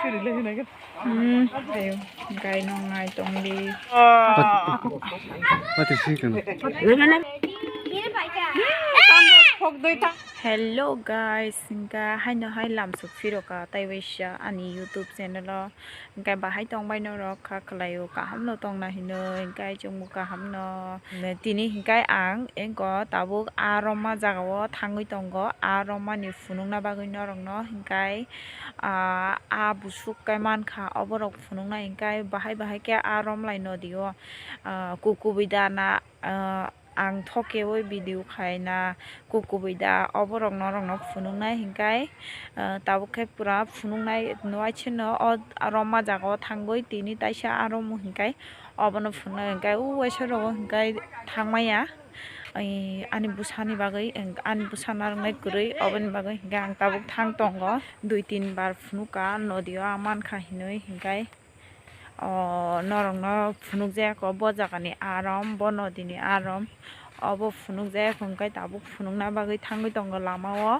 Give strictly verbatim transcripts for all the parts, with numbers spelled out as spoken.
Hmm, ayo, gai nong nai tong di. Pati, pati si kan. Hello guys, hingka haino hai lamsok phiro ka tai waisa ani YouTube channel o. Hingka bahai tong bai norok kha khlai o kaham no tong na hinoi, hingka chwng bo kaham no. Tini hingka ang ego tabuk a roma jaga o thangwi tongo, a roma ni phunuk na bagwi norok no hingka. Ah, a busuk kai mankha, oborok phunuknai hingkai bahai bahai khe a romlai nodi o, ah, kukubui da na, ah, ang thokeui video khaina kukubui da, oborok norokno phunuknai hingkai, ah, tabuk khe pura phunuknai nuaisano o roma jaga o thangwi tini taisa a romu hingkai obono phunuknai hingkai o waisa rogo hingkai thangmaya. Ai, ani bwsani bagwi, ang, ani bwsa narwknai kwrwi, oboni bagwi hwnkhe ang tabuk thang tongo. Dui tin bar phunukha nodi o ang mankha hinwi, hwnkhe, o, norokno phunukjaya kho, bo jagani arom, bo nodini arom, obo phunukjaya kho, hwnkhe tabuk phunukna bagwi thangwi tongo lama o,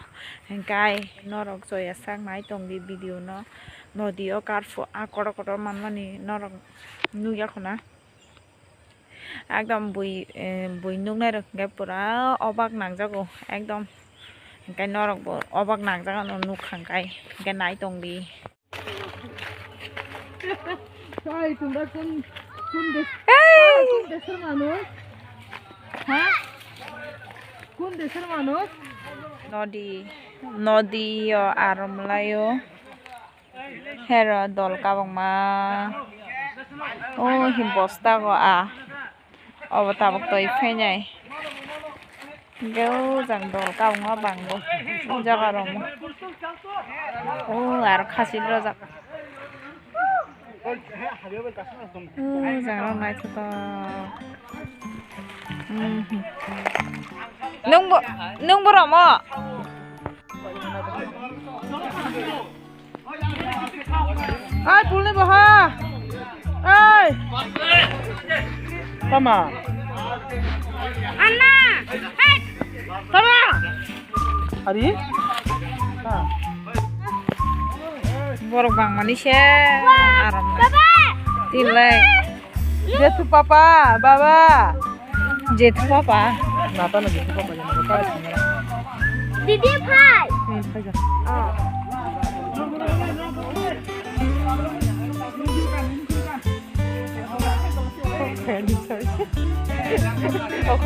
hwnkhe norok joya sak nai tongdi video no, nodi o karphu a kotor kotor manmani norok nukya khuna. Ekdom bui, eh, bui nuknai rok hingke pura obak nangjago ekdom. Hingke norok bo obak nangjak ano nukha hingke, hingke nai tongdi. Hey, tumra kun, kun des-, hey! Kun desor manush? Ha? Kun desor manush? Nodi, nodi o arom laio. Hero dol kabangma. O hi bosta go a. Obo tabuk toi phainai. Hingke o jang dol kabangma bangbo. O jaga rok mo. O aro khasi rojak. O jang rok naithotok. Mhm. Nwng bo, nwng bo romo? Ai, pulni baha. Ai. Tama. Anna. Hey. Tama. Ari. Ha. Borok bangmani se. Aram. Baba. Tilai. Jethu papa, baba. Jethu papa. Nata na jethu papa jana ko kala singara. Didi phai. Hmm, phai ja. Oh.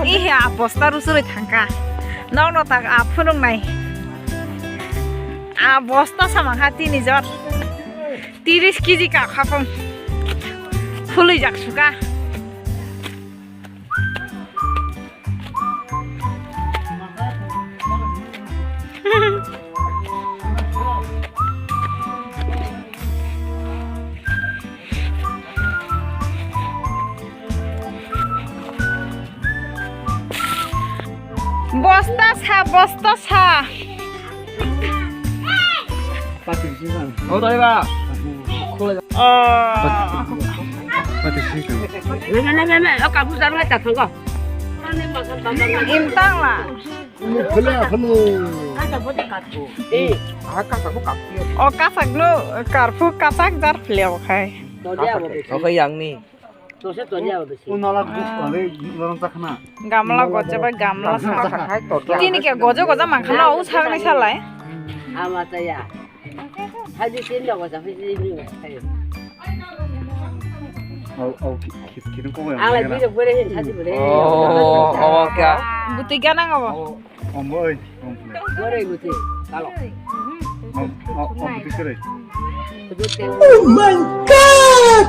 Ihe a bosta rusuroi thangka. Nokno tak a phunuknai. A bosta samang ha tini jor. Tiris kg ka khapang. Khului jak suka. Bosta sa, bosta sa. O dai ba. Oh. Pati, pati sih kan. Meme, meme, meme. O kapu jar ngai ta thang ko. Imtang la. Ini phele akhno. Eh, ah, kasak bo kapu. O kasak no, karphu kasak jar phele o khai. Oke yang ni. Gamla goja bai gamla sa. Tini ke goja goja mangkhana o sagni salai. Ama ta ya. Haji tin da goja, haji tin da. Au, au, ki, ki, ki, ko ya. Ala bi de bore hin haji bore. Oh, oh, kya? Buti gana ngabo. Om oi, om pule. Gore guti, talo. Om, om, om pule kere. Oh my God!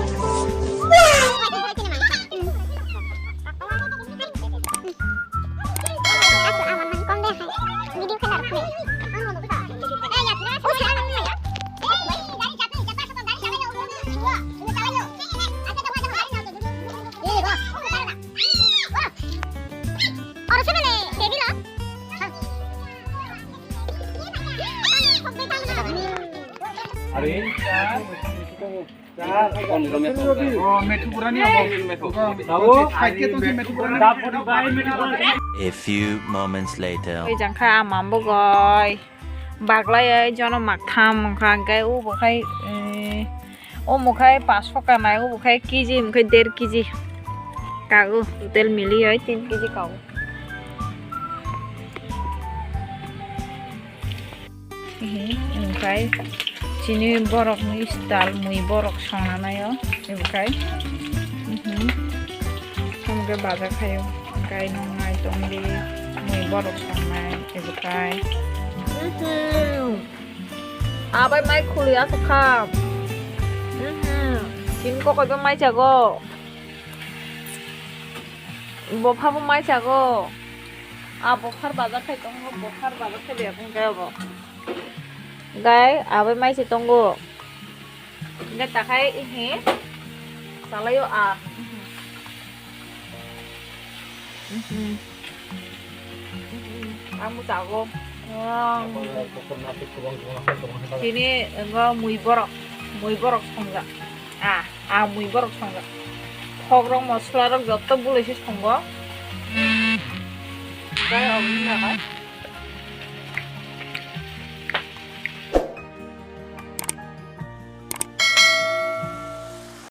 A few moments later. Oi jangkha amam bogoi. Baglai ai jono maktham wngkha, hwnkhe o bo khai, eh, o mukhai paanch sokha nai, o bo khai kg, mukhai der kg kago, total mili ai tin kg kago. Ehe, omokhai chini borokni style mui borok songnanaio, omokhai. Mhm. Omokhai baja khaio, omokhai nwngnai tongdi mui borok songnai, omokhai. Mhm. Abai mai khulwi aswk kha. Mhm. Chini kokoi bo mai chago. Bopha bo mai chago. A bophar baja khai tongo, bophar baja khai bebak wngkha obo. Gai, abai mai se tongo. Hingke takhai, ehe, salaio a. Mhm. Mhm. Ang bo chago. Ang. Tini wngkha mui borok, mui borok songjak. A, a mui borok songjak. Khok rok, mosla rok jotto bului se songo. Gai, obo wngkha.